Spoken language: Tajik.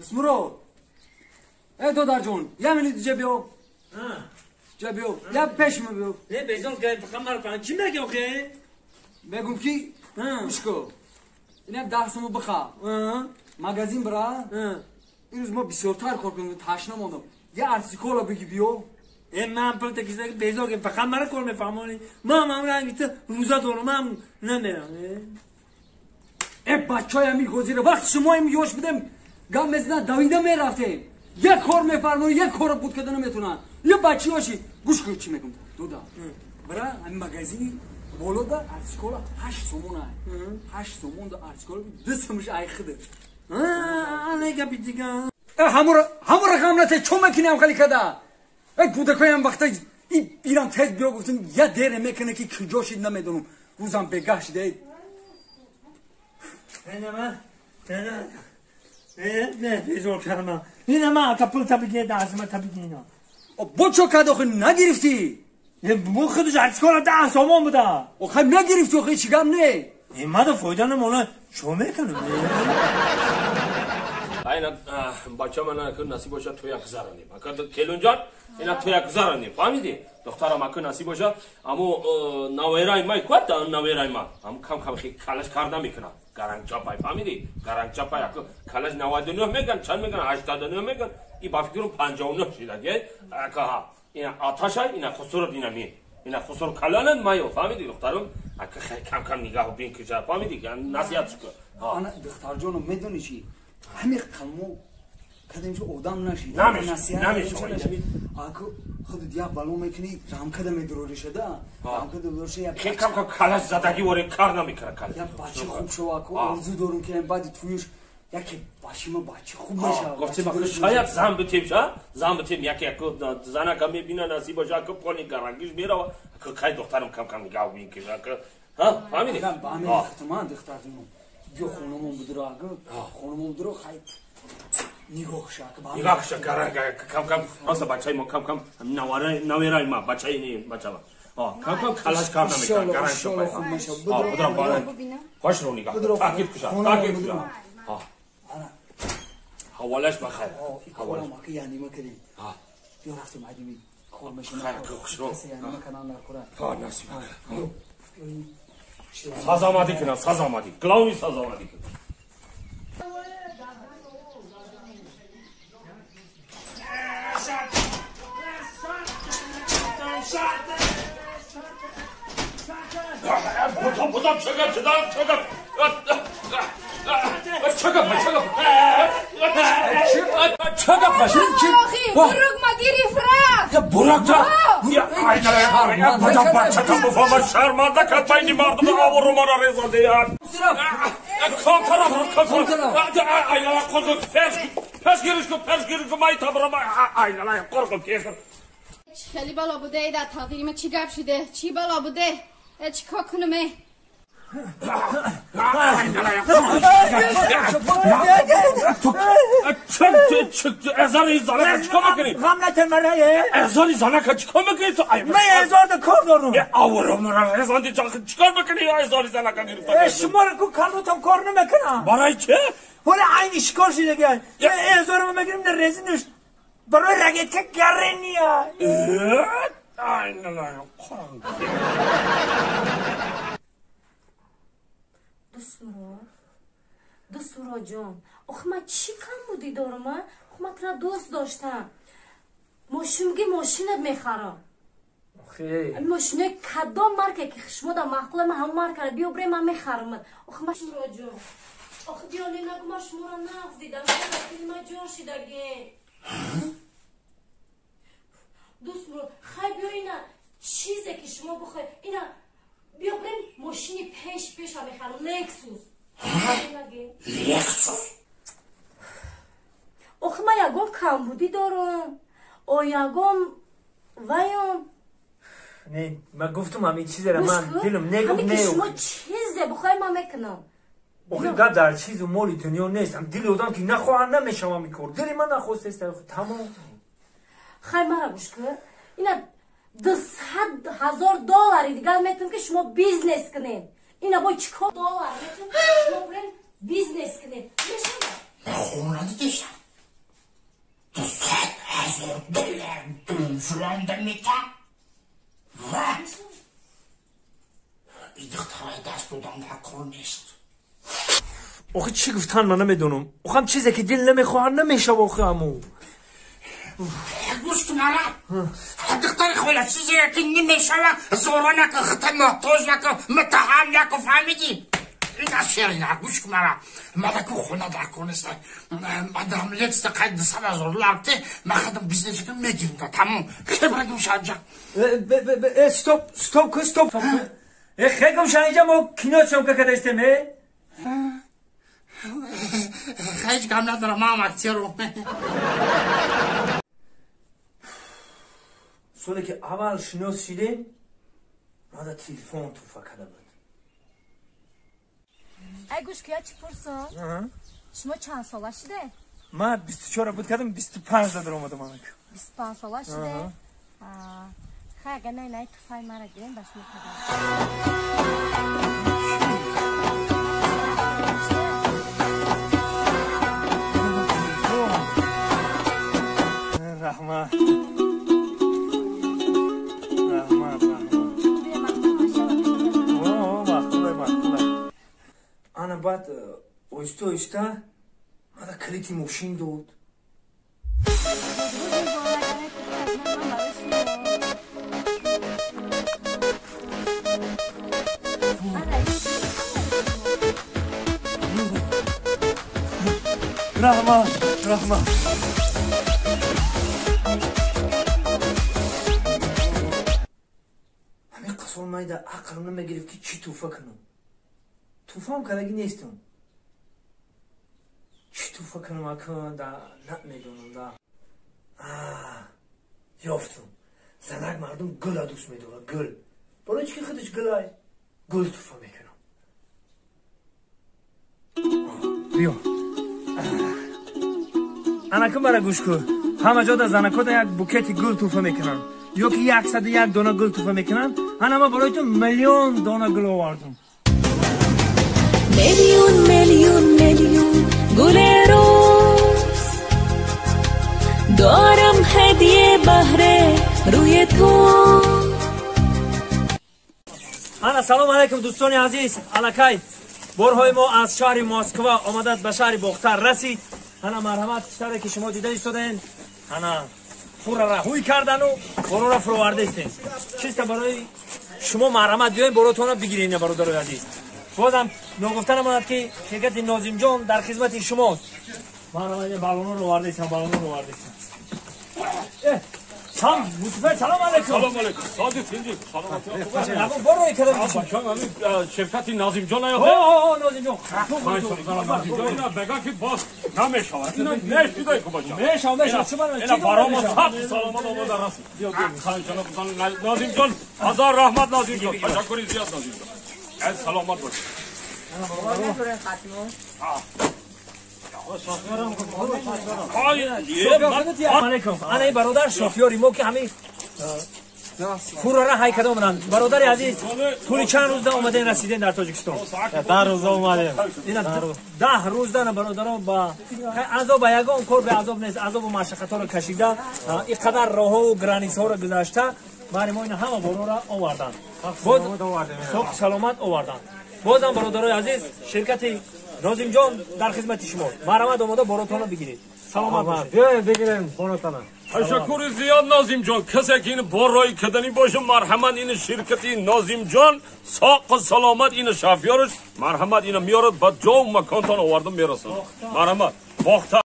Дусмуро. Эй додарҷон, я минут ҷа биё. Ҷа биё, я пеш ма биё. Не безон ки фақат маро фаҳм чӣ мегӣ охе? Мегум ки гӯш инам 10 сому биха. Магазин бира. Ирӯз мо бисёртар кор кунем, ташна мондам. Я арсикола биги биё. Э ман пул такиса безон ки фақат маро кор мефаҳмонӣ. Ман ҳам ранги ту рӯза дорам, ман намерам. Э бачаҳои ҳамин ҳозира вақти шумо им ёш будем, гап мезанад, давида мерафтем. Як кор мефармоӣ, як корро буд карда наметавонанд. Я бачаҳоши гӯш кун чӣ мегум. Дода. Бира ҳамин магазини болода арсикола 8 сомон ай. 8 сомон да арсикола 2 сомаш ай хида. Не гапи дига. Э ҳамура рақам нате чо мекунӣ ҳам хали када? Э кӯдакоям вақта ирам тез биё гуфтем, я дере мекунه ки куҷо шид намедонам. Рӯзам бегаҳ шида. Не ман. Не не не безор кардам. Не ман та пул та бигир дастма та бигир ино. Бо чо кад охи нагирифтӣ? Мо худаш арсикола 10 сомон буда. Охи нагирифтӣ охи чӣ гап не? Э мада фоида намона чо мекунам? Айна бача мана ки насиб боша тоя гузаронем. Ака келунҷон ина тоя гузаронем. Фаҳмидӣ? Духтарам ака насиб боша, амо навайрай май куат навайрай ма. Ам кам кам хи калаш карда мекунад. Гаранг чапай фаҳмидӣ? Гаранг чапай ака калаш 99 меган, чанд меган? 89 меган. И ба фикрум 59 шидаги. Ака ҳа. Ина аташай, ина хусурат ина ми. Ина хусур каланан майо, фаҳмидӣ духтарум? Ака кам кам нигаҳ бин ки фаҳмидӣ? Насиҳат шука. Ана духтарҷоно медонӣ чӣ? Ҳамин қалмо кадем ки одам нашид. Намешавад. Аку худат як бало мекунӣ, рамкада медуроришада, рамкада медурориша як хел кам кам калаш задагӣ воре кар намекунад калаш. Як бача хуб шава, аку орзу дорум ки баъди туюш яке бачи ма бачи хуб мешава. Гуфтем шояд зан битем, ша? Зан битем яке яку занака мебина насиб боша, аку поли гарангиш мерава. Аку кай духтарам кам кам нигаҳ бин ки аку ҳа фаҳмидӣ? Ба ҳамин хитман духтарҷонам. Биё хонамон будуро, аку хонамон будуро, хай нигоҳ ша. Нигоҳ ша гаранг кам кам просто бачаи мо кам кам наверай ма бачаи не бача ма. Кам кам калаш карда мекунад гаранг шо хуб мешава. Будурам бала. Хош ро нигоҳ. Таъқиб куша. Таъқиб куша. Ҳаволаш бахайр. Ҳаволаш ма ки яъни ма кардем. Биё рафтем айдими кор мешина. Хайр хушро. Яъни ма канал дар кора. Ҳа насиб. Саз омадӣ кунам, саз омадӣ. Главный саз омадӣ кунам. 보통 보통 저거 저거 저거 저거 저거 저거 бурук ма гирифт рафт. Я буракта я айна бача бача бафама шарманда кард байни мардум обрӯ маро резонда. Кам тараф айна қорқум пеш гириш кун пеш гириш кун май табрам айна қорқум пеш. Хеле бало буде дар тақдири ма чӣ гап шиде? Чӣ бало буде? Чӣ кор кунам? ازاری زنک چیکار میکنی؟ غم نتر مرایه ازاری زنک چیکار میکنی تو؟ من ازار ده کار دارم. آورم رزاندی چیکار میکنی؟ ازاری زنک گرفتن شما رو کو کارتم کار نمیکنم. برای چه؟ ولی عین شکار شده دیگه. ازارم میگیریم در رزینش برای رگت که گرنیه. آی نه Дустмуро, ҷон, охи ман чӣ камбудӣ дорам? Охи ман тура дӯст доштам. Мошинги мошинат мехарам. Мошинои кадом марка ки шумо да маъқула, ман ҳамон маркара биё бирем, ман мехарам. Охи ман ҷон, охи биёне нагу, ман шуморо нағз дидам, ман ҷон шидаге. Дустмуро, хай биё, ина чизе ки шумо бихоҳед, ина биё бирем, мошини пеш пеша мехарам, Лексус. Лексус? Охи ман ягон камбудӣ дорам? О ягон ваём? Не, ман гуфтум ҳамин чизера, ман дилам негуфт не. Шумо чизе бихоҳед, ман мекунам. Охи гап дар чизу моли дунё нест. Дили одам ки нахоҳад, намешавам ин кор. Дили ман нахостест, тамом. Хай мара гӯш кун, ина 200 000 доллари дигар метавонем ки шумо бизнес кунед. Ина бо чӣ кор доллар метавонем шумо бурен бизнес кунед. Ман хом надидештам. $200,000 донжуанда мета? Ва! И духтараи даст додан дар кор нест. Охи чӣ гуфтан ман намедонам. Охам чизе ки дил намехоҳад намешава охи аму. Гӯш кун ара. Духтари хола чизе ки намешава зора накун, хита муҳтоҷ накун, муттаҳам накун, фаҳмидӣ? Ина шерина гӯш кун ара. Мадаку хона дар кор нест. Мадам летста қайд $200,000 те, ман худам бизнес кунам мегирам да тамом. Хебра гӯш анҷа. Стоп, стоп, стоп. Хегум шанҷа мо кино съёмка кардастем, э? Ҳеҷ гап надорам, ман актёрам. Соле ки аввал шинос шидем, мада телефон туфа карда буд. Ай гӯш ки, я чӣ пурсам? Шумо чанд сола шиде? Ман 24 буд кардам, 25 дар омадам анак. 25 сола шиде? Хай, агар най най туфаи мара гирем, ба шумо кадам. Раҳмат. Раҳмат, раҳмат. О, махкулай, махкулай. Ана баъд оҳиста оҳиста мана калити мошин дод. Раҳмат, раҳмат. Ҳамин қасол майда ақлам намегирифт ки чӣ туҳфа кунам. Туҳфаам кардагӣ нестам. Чӣ туҳфа кунам акун да намедонам да. Ёфтум. Занак мардум гула дӯст медорад, гул. Барои чӣ ки худаш гулай, гул туҳфа мекунам. Биё. Анакун бара гӯш кун. Ҳама ҷода занакода як букети гул туҳфа мекунанд. Ё ки 101 дона гул туҳфа мекунанд. Ана ман барои ту 1,000,000 дона гул овардам. Миллион, миллион, миллион гул роз дорам ҳадия баҳре рӯи ту. Ана салом алайкум дӯстони азиз. Алакай борҳои мо аз шаҳри Москва омадад ба шаҳри Бохтар расид. Ана марҳамат, шаҳре ки шумо дида истодаен, ана фурара ҳуй кардану борора фуровардаистем. Чиста барои шумо марҳамат, биёем боротонро бигирем, бародарои азиз. Бозам ногуфта намонад ки ширкати Нозимҷон дар хизмати шумост. Марҳамат, баллонро овардаистам, баллонро овардаистам. Сам, Мустафа, салом алейкум. Салом алейкум. Садиқ, инҷи, салом алейкум. Борро кардам. Бачам, ҳамин ширкати Нозимҷон ая. О, Нозимҷон. Нозимҷон, ина бега ки боз намешавад. Ина нешидай ку бачам. Мешавад, мешавад. Чӣ барои? Ина баромо саб саломат омада расид. Нозимҷон, ҳазор раҳмат Нозимҷон. Ташаккури зиёд Нозимҷон. Эй саломат бош. Алейкум. Ана ин бародар шофёри мо ки ҳамин фурара ҳай карда омаданд. Бародари азиз, тӯли чанд рӯз да омадем расидем дар Тоҷикистон? 10 рӯз омадем. Ина 10 рӯз да бародарон ба азоб, ягон кор бе азоб нест, азобу машаққатҳоро кашида, ин қадар роҳҳову границаҳоро гузашта, бари мо ина ҳама борора оварданд. Боз саломат оварданд. Бозам бародарои азиз, ширкати Нозимҷон дар хизмати шумост. Марҳамат, омода боротонро бигиред. Саломат бошед. Биёед бигирем боротонро. Ташаккури зиёд Нозимҷон. Касе ки ин боррои каданӣ боша, марҳамат, ин ширкати Нозимҷон соқу саломат ин шафёраш марҳамат ина меорад ба ҷову маконтон оварда мерасонад. Марҳамат. Бохта.